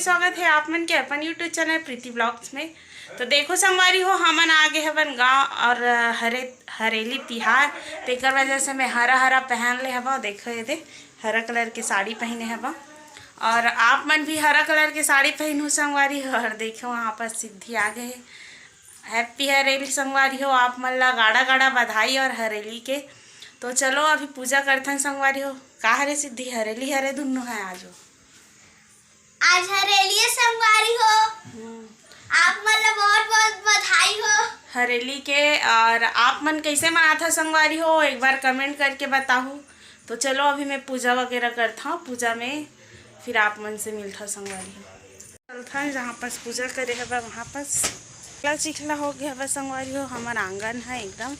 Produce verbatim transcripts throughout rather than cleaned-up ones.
स्वागत है आप मन के अपन YouTube चैनल प्रीति ब्लॉग्स में। तो देखो संगवारी हो, हमन आ गे हवन गांव और हरे हरेली तिहार, तेकर वजह से मैं हरा हरा पहन ले हवा। देखो ये दे, हरा कलर के साड़ी पहने हवा और आप मन भी हरा कलर के साड़ी पहनू संगवारी हो। और देखो वहाँ पर सिद्धि आ गए। हैप्पी हरेली संगवारी हो, आप मन ला गाड़ा गाड़ा बधाई और हरेली के। तो चलो अभी पूजा करथन संगवारी हो। का हरे सिद्धि, हरेली हरे दुन्नो है आज? आज हरेली है संगवारी हो। हम्म। आप मन ला बहुत बहुत बधाई हो हरेली के। और आप मन कैसे मनाथा संगवारी हो, एक बार कमेंट करके बताहू। तो चलो अभी मैं पूजा वगैरह करता हूँ, पूजा में फिर आप मन से मिलता संगवारी हो। चलथन जहाँ पास पूजा करे हवा वहाँ पास। चिखला चिखला हो गया हवा संगवारी हो, हमर आंगन है एकदम।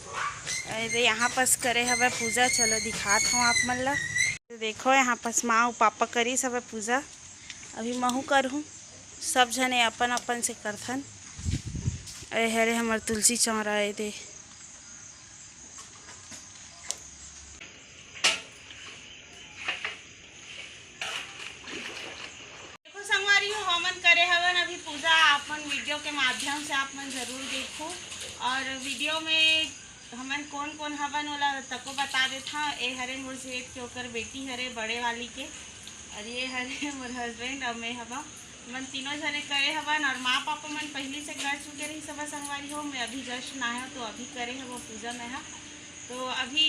अरे यहाँ पास करे हवा पूजा, चलो दिखात हूँ आप मन ला। देखो यहाँ पास माँ अउ पापा करिस हवा पूजा, अभी महू करहूँ। सब झने अपन अपन से करथन। ए हरे हमर तुलसी चौरा ए दे। देखो संगवारी हो, हमन करे हवन अभी पूजा, आप मन वीडियो के माध्यम से आप मन जरूर देखो। और वीडियो में हमन कोन कोन हवन ओला तको बता देथव। ए हरे मोर जेठ के, ओकर बेटी हरे बड़े वाली के, और ये हरे मोर हस्बैंड और मैं हवा। हमन तीनों झने करे हवन और माँ पापा मन पहली से कर चुके रही सब संगवारी हो। मैं अभी जस्ट नहायो तो अभी करे हवो पूजा मैं हा। तो अभी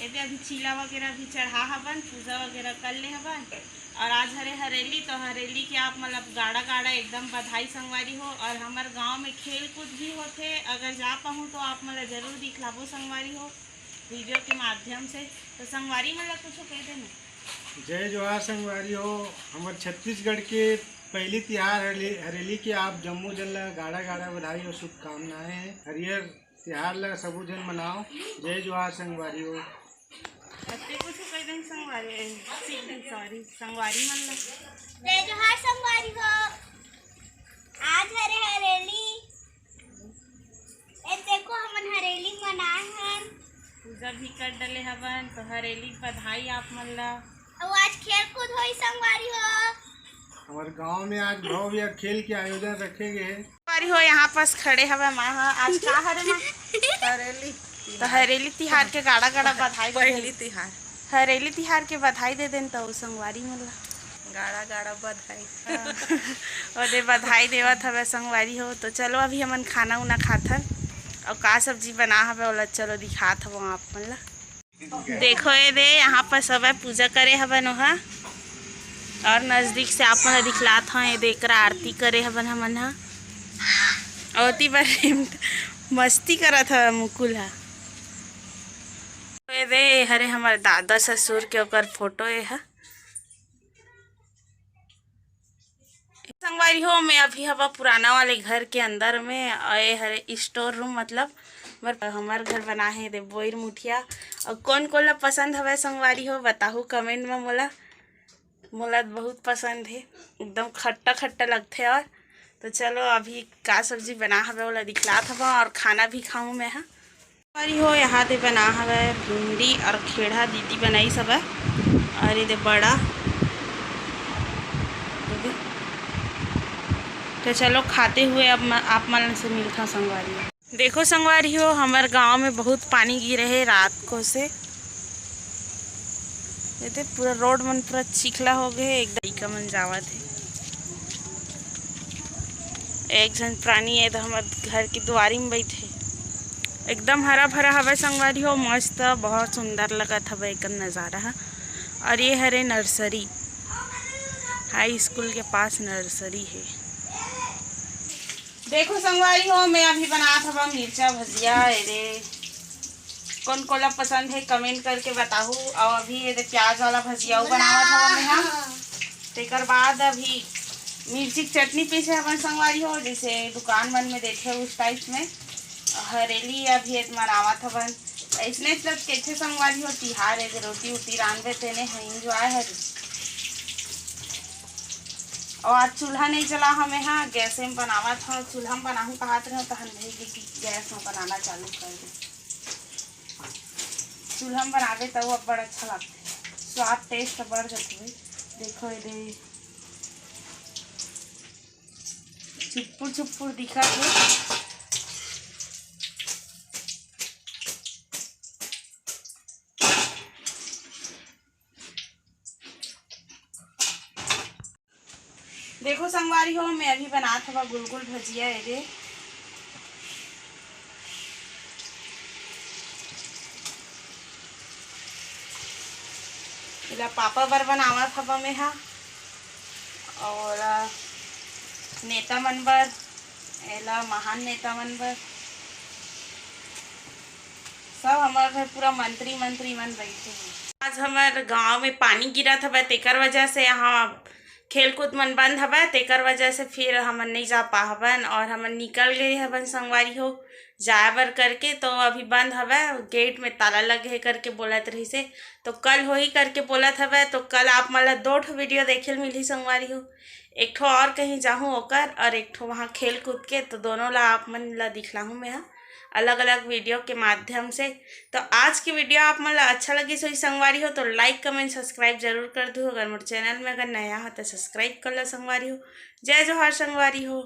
एदे अभी चीला वगैरह भी चढ़ा हवन, पूजा वगैरह कर ले हवन। और आज हरे हरेली, तो हरेली के आप मतलब गाड़ा गाड़ा एकदम बधाई संगवारी हो। और हमर गांव में खेल कूद भी होथे, अगर जा पाहूँ तो आप मन ला जरूर दिखलाबो संगवारी हो वीडियो के माध्यम से। तो संगवारी मन ला कुछ कह देना। जय जोहार संगवारी हो। हमर छत्तीसगढ़ के पहली तिहार हरेली, हरेली के आप जम्मो जन ला गाड़ा गाड़ा बधाई और शुभकामनाएं हैं। हरियर तिहार ला सबो झन मनाओ। जय जोहार संगवारी हो। अते कुछ कह देन संगवारी, सॉरी, संगवारी मन ला। जय जोहार संगवारी हो। आज हरे हरेली। ए देखो हमन हरेली मनाए हन। पूजा भी कर डले हवन, तो हरेली बधाई आप मन ला। अउ आज खेल कूद होई संगवारी हो। हमर गांव में आज भव्य खेल के आयोजन रखे गए हैं। संगवारी हो, यहाँ पास खड़े हवे माँ हा। आज का हरे माँ? हरेली। तो हरेली तिहार के गाड़ा गाड़ा बधाई दे। पहली तिहार। हरेली तिहार के बधाई दे देन तो संगवारी मन ला। गाड़ा गाड़ा बधाई। हाँ। ओदे बधाई देवत हवे संगवारी हो। तो चलो अभी हमन खाना उना खाथन और का सब्जी बना हवे ओला चलो दिखात हवो आप मन ला। देखो ये दे, यहाँ पर सब पूजा करे हवन ओहा। और नजदीक से आप मन ला दिखलात हव, ये दे एकरा आरती करे हवन हमन हा। ओती बर मस्ती करत हवे मुकुल हा। ये दे, ये हरे हमर दादा ससुर के ओकर फोटो ये हा। संगवारी हो, मैं अभी हवा पुराना वाले घर के अंदर में, और ये हरे स्टोर रूम, मतलब हमर, हमर घर बना है दे बोइर मुठिया। और कौन कोन ला पसंद हवे संगवारी हो, बताहू कमेंट में मोला। मोला बहुत पसंद है, एकदम खट्टा खट्टा लगथे। और तो चलो अभी का सब्जी बना हवे ओला दिखलात हवा और खाना भी खाऊँ मैं हा। संगवारी हो, यहाँ दे बना हवे भिंडी और खेड़ा दीदी बनाई सब है। और ये दे बड़ा। तो चलो खाते हुए अब म-, आप मन से मिलता संगवारी। देखो संगवारी हो, हमर गांव में बहुत पानी गिरे है रात को से। ये दे पूरा रोड मन पूरा चिखला हो गए, एक लइका मन जावत है। एक झन प्राणी है तो हमर घर की दुआरी में बैठे। एकदम हरा भरा हवे संगवारी हो, मस्त, बहुत सुंदर लगत हवे एकदम नज़ारा ह। और ये हरे नर्सरी, हाई स्कूल के पास नर्सरी है। देखो संगवारी हो, मैं अभी बनात हवा मिर्चा भजिया। ये दे, कोन कोला पसंद है कमेंट करके बताहू। और अभी ये दे प्याज वाला भजिया बनावत हवा मैं हा। तेकर बाद अभी मिर्ची के चटनी पीसे हवन संगवारी हो, जैसे दुकान मन में देथे उस टाइप में। हरेली अभी ये मनावत हवन, इसने सब कैसे संगवारी हो तिहार है, रोटी उटी रांधबे तेने है, एंजॉय है। और आज चूल्हा नहीं चला हमें, हाँ गैस में बनावत हूँ, चूल्हा में बनाहूँ कहत रहे तहन भाई कि गैस में बनाना चालू कर दे। चूल्हा में बनावे तब अब बड़ा अच्छा लगता है, स्वाद टेस्ट बढ़ जाता है। देखो ये दे, छिपुर छुपुर दिखत हे। देखो संगवारी हो, मैं अभी बनात हवा गुलगुल भजिया। एदे एला पापा बर बनावत हवा मैं हा, और नेता मन बर, एला महान नेता मन बर। सब हमार घर पूरा मंत्री मंत्री मन बैठे हैं। आज हमार गांव में पानी गिरत हवय, तेकर वजह से यहाँ खेल कूद मन बंद हवय, तेकर वजह से फिर हमन नहीं जा पाहबन और हमन निकल गए हवन संगवारी हो जाए बर करके। तो अभी बंद हवय, गेट में ताला लगे हे करके बोलत रहिसे, तो कल होही करके बोलत हवय। तो कल आप मन ला दो ठो वीडियो देखे ल मिलही संगवारी हो, एक ठो और कहीं जाहूँ ओकर, और एक ठो वहाँ खेल कूद के, तो दोनों ला आप मन ला दिखलाहूँ मैं हा अलग अलग वीडियो के माध्यम से। तो आज की वीडियो आप मन ला अच्छा लगिस होही संगवारी हो तो लाइक कमेंट सब्सक्राइब जरूर कर दू। अगर मोर चैनल में अगर नया हो तो सब्सक्राइब कर लो संगवारी हो। जय जोहार संगवारी हो।